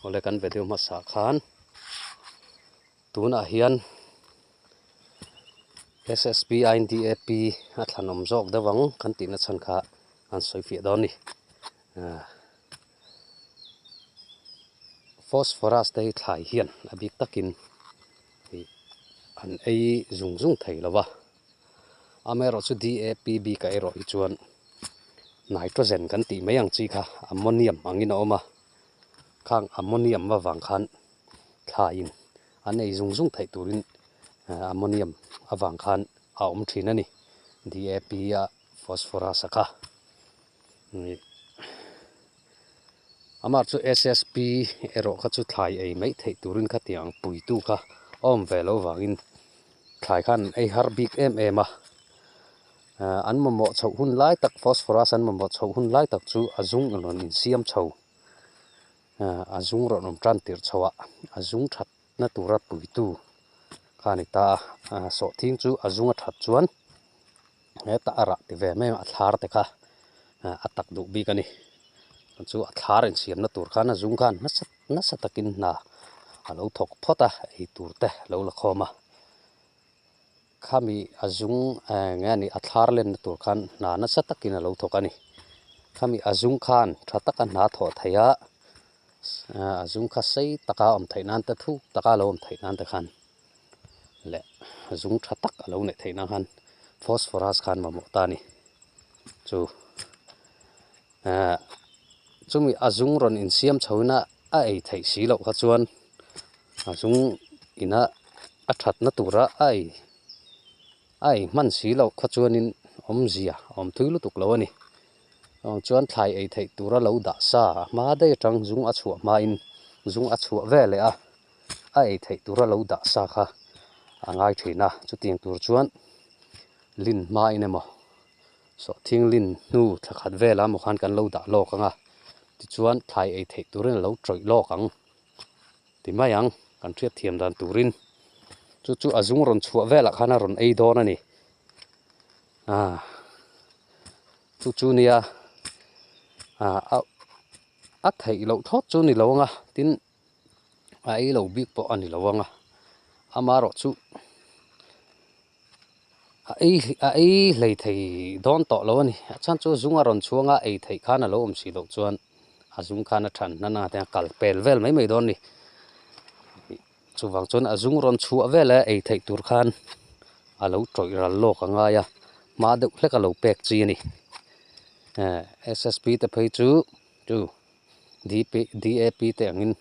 Awle kan video hmasa khan tunah hian SSP aiin DAP a thlanawm zawk deuh ang kan tihna chhan kha an sawi fiah dawn a ni. Phosphorus te hi thlai hian a bik takin ih an ei zung zung thei lo va, amaherawhchu DAP bikah erawh hi chuan nitrogen kan tih mai ang chi kha ammonium angin a awm a, khang ammonium avang khan thlaiin an ei zung zung theih turin ammonium avang khan a awm thin a ni DAP a phosphorus a kha. Amah chu SSP erawh kha chu thlai ei mai theih turin khatiang ang puitu kha a awm ve loh vangin thlai khan an ei har bik em em a. An mamawh chhoh hun lai tak phosphorus an mamawh chhoh hun lai tak chu a zung rawn insiam chho a zung rawn awm tan tirh chhoh ah a zung that na tura puitu kha a ni ta a, sawhthing chu a zung a that chuan hetah a rah ti ve mai a thlar te kha a tak duh bik a ni chu a thlar insiamna tur khan a zung khan nasa nasa takin hna a lo thawk phawt a ei tur te a lo la khawm a. Khami a zung eng nge a nih a thlar lenna tur khan hna nasa takin a lo thawk a ni. Khami a zung khan tha taka hna thawh theih a, a zung kha sei taka a awm theih nan te thuk taka a lo awm theih nan te khan leh zung tha tak a lo neih theih nan khan phosphorus khan mamawh ta a ni. Chu chumi a zung rawn insiam chho ina a ei theih si loh kha chuan a zung ina a thatna tura a ei a ei hman si loh kha chuanin awmzia a awm thui lutuk lo a ni. Chuvang chuan thlai ei theih tura lo dah sa a hma daih atang zung a chhuah hmain zung a chhuah ve leh a, a ei theih tura lo dah sa kha a ngai thin a, chutiang tur chuan lin hmain emaw sawhthing lin hnu thla khat velah emaw khan kan lo dah lawk ang a, tichuan thlai ei theih turin a lo tawih lawk ang. Ti mai ang, kan hriat thiam dan turin chu chu a zung rawn chhuah velah khan a rawn ei dawn a ni. Ah, chu chu nia ah a a theih loh thlawt chu ni lo ang a, tin a ei lo bik pawh a ni lo ang a, amaherawh chu A ei a ei hlei thei dawn tawh lo a ni. A chhan chu zung a rawn chhuang a, ei theih khan a lo awm si loh chuan a zung khan a than hnan a, a kal pel vel mai mai dawn a ni. Chuvang chuan a zung rawn chhuah vel a, ei theih tur khan a lo tawih ral lawk a ngai a, hma deuh hlek a lo pek chi a ni. SSP te phei chu chu. DAP te angin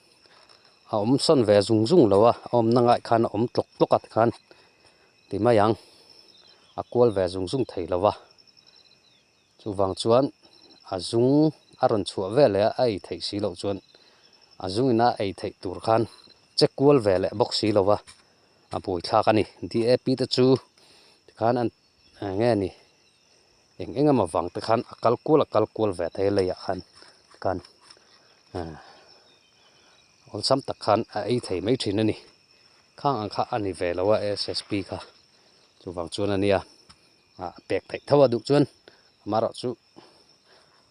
a awm sawn ve zung zung lo a, a awmna ngaih khan a awm tlawk tlawk a tikhan ti mai ang, a kual ve zung zung thei lo a, chuvang chuan a zung a rawn chhuah ve leh a, a ei theih si loh chuan a zung ina ei theih tur khan che kual ve leh bawk si lo a, a buaithlak a ni. DAP te chu tikhan an eng nge ni eng eng emaw vang te khan a kal kual a kal kual ve thei a leiah khan tikhan awlsam tak khan a ei thei mai thin a ni khang ang kha a ni ve lo a SSP kha chuvang chuan a nia a pek theih tho a duh chuan amaherawhchu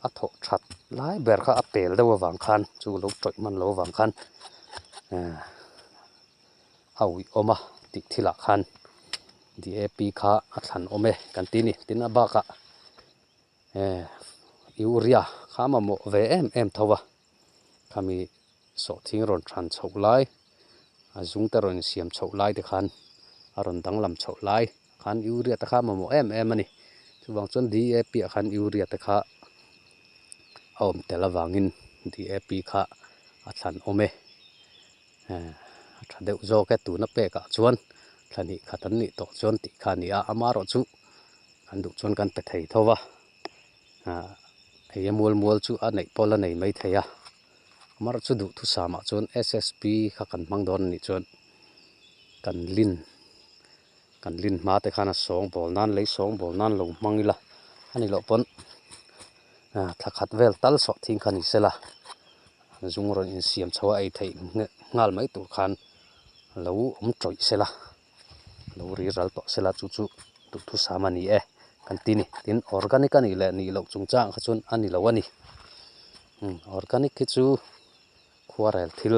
a thawh that lai ber kha a pel deuh avang khan chu lo tawih hman loh avang khan a uih awm a tih thilah khan DAP kha a thlan awm e kan ti a ni. Tin a bakah eh urea kha a mamawh ve em em tho a, khami sawhthing rawn than chhoh lai a zung te rawn insiam chhoh lai te khan a rawn danglam chhoh lai khan urea te kha a mamawh em em a ni. Chuvang chuan DAP ah khan urea te kha a awm tel avangin DAP kha a thlan awm e. A tha deuh zawk e tuna pekah chuan thla hnih khat an nih tawh chuan tih kha a ni a, amaherawh chu kan duh chuan kan pe thei tho va, hei a mual mual chu a neih pawl a nei mai thei a, amaherawh chu duhthusam ah chuan SSP kha kan hmang dawn a nih chuan kan lin kan lin hma te khan a sawng bawl nan lei sawng bawl nan lo hmang ila a ni loh pawn thla khat vel tal sawh thing kha ni sela. Zung rawn insiam chho a ei theih nghal mai tur khan lo awm tawih se la, lo ri ral tawh se la chu chu duhthusam a ni e kan ti ni. Tin, organic a nih leh nih loh chungchang kha chuan a ni lo a ni. Organic hi chu Khuarel thil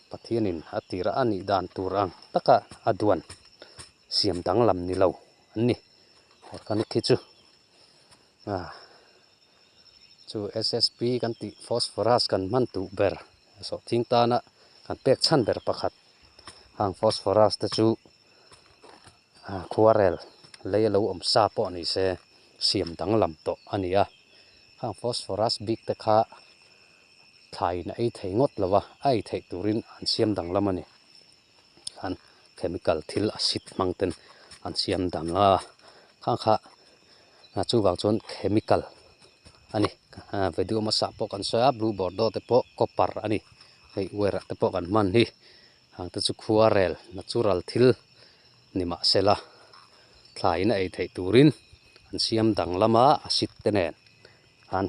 Pathianin a tirah a nih dan tur ang taka a duan siam danglam ni lo an ni. Organic hi chu chu SSP kan tih phosphorus kan hman duh ber sawhthing tana kan pek chhan ber pakhat hang phosphorus te chu khuarel lei a lo awm sa pawh ni se siam danglam tawh a ni a, hang phosphorus bik te kha thlaiin a ei thei ngawt lo a, a ei theih turin an siam danglam a ni. Khan chemical thil acid hmang ten an siam dang a, khang kha chuvang chuan chemical a ni. Video hmasa pawh kan sawi a, blue bordeaux te pawh copper a ni, hei wire ah te pawh kan hman hi. Hang te chu khuarel natural thil ni mah sela thlaiin a ei theih turin an siam danglam a acid te nen khan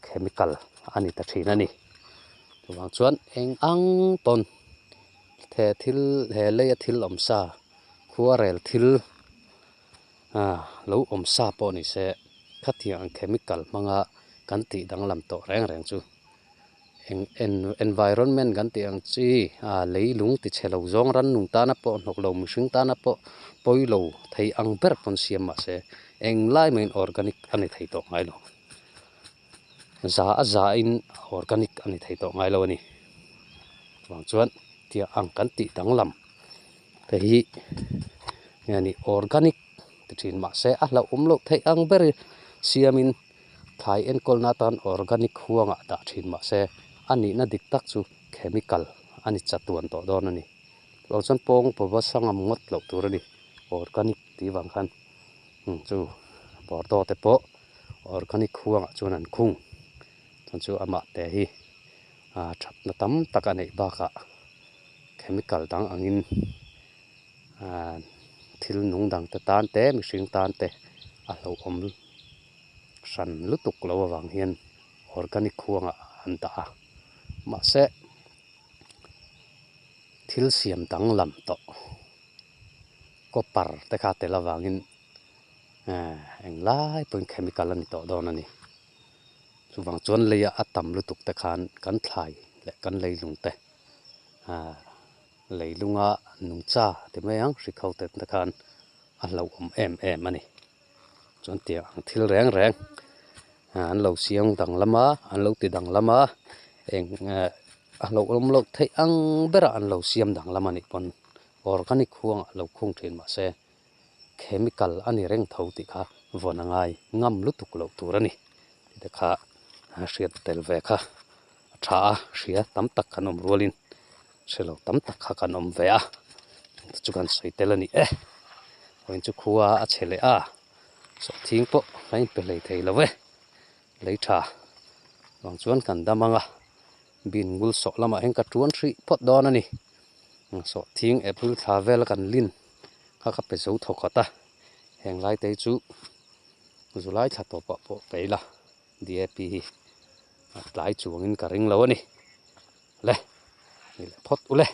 chemical a ni ta thin a ni. Chuvang chuan eng ang pawn he thil he leia thil awm sa khuarel thil lo awm sa pawh ni se khatiang ang chemical hmanga kan tih danglam tawh reng reng chu. Eng environment kan tih ang chi a leilung ti chhe lo zawng rannung tana pawh hnawk lo mihring tana pawh pawi lo thei ang ber pawn siam mahse englai mahin organic a ni thei tawh ngai lo. Za a za in organic a ni thei tawh ngai lo a ni. Chuvang chuan tiang ang kan tih danglam te hi nge ni organic ti thin mahse a hlauhawm loh theih ang ber siamin. Thlai enkawlna atan organic huangah dah thin mah se, a nihna dik tak chu chemical a ni chatuan tawh dawn a ni. Chuvang chuan pawng pawva sangam ngawt loh tur a ni, organic tih vang khan chu Bordeaux te pawh organic huangah chuan an khung. Chuan chu amah te hi thatna tam tak a neih bakah chemical dang angin thil nung dang te tan te mihring tan te a hlauhawm. hran lutuk lo avang hian organic khuangah an dah a, mahse thil siam danglam tawh copper te kha tel avangin ehh englai pawhin chemical a ni tawh dawn a ni. Chuvang chuan leia a tam lutuk te khan kan thlai leh kan leilung te ahh leilunga nungcha ti mai ang hri kho te khan a hlauhawm em em a ni. Chuan tiang ang thil reng reng an lo siam danglam a an lo ti danglam a eng eh a hlauhawm loh theih ang berah an lo siam danglam a nih pawn organic huangah lo khung thin mahse chemical a ni reng tho tih kha vawn a ngai ngam lutuk loh tur a ni tih te kha hriat tel ve kha a tha a hria tam tak kan awm rualin hre lo tam tak kha kan awm ve a chu kan sawi tel a ni e vawiin chu khua a chhe leh a sawhthing pawh a inpe hlei thei lo e lei tha vang chuan kan dam ang a bin ngul sawh lamah hian ka tuan hrih phawt dawn a ni sawhthing april thla vel a kan lin kha ka pe zo thaw khat a heng lai te hi chu zulai thla tawpah pawh pe ila. DAP hi a tlai chuangin ka ring lo a ni. Le, ni leh phawt u le.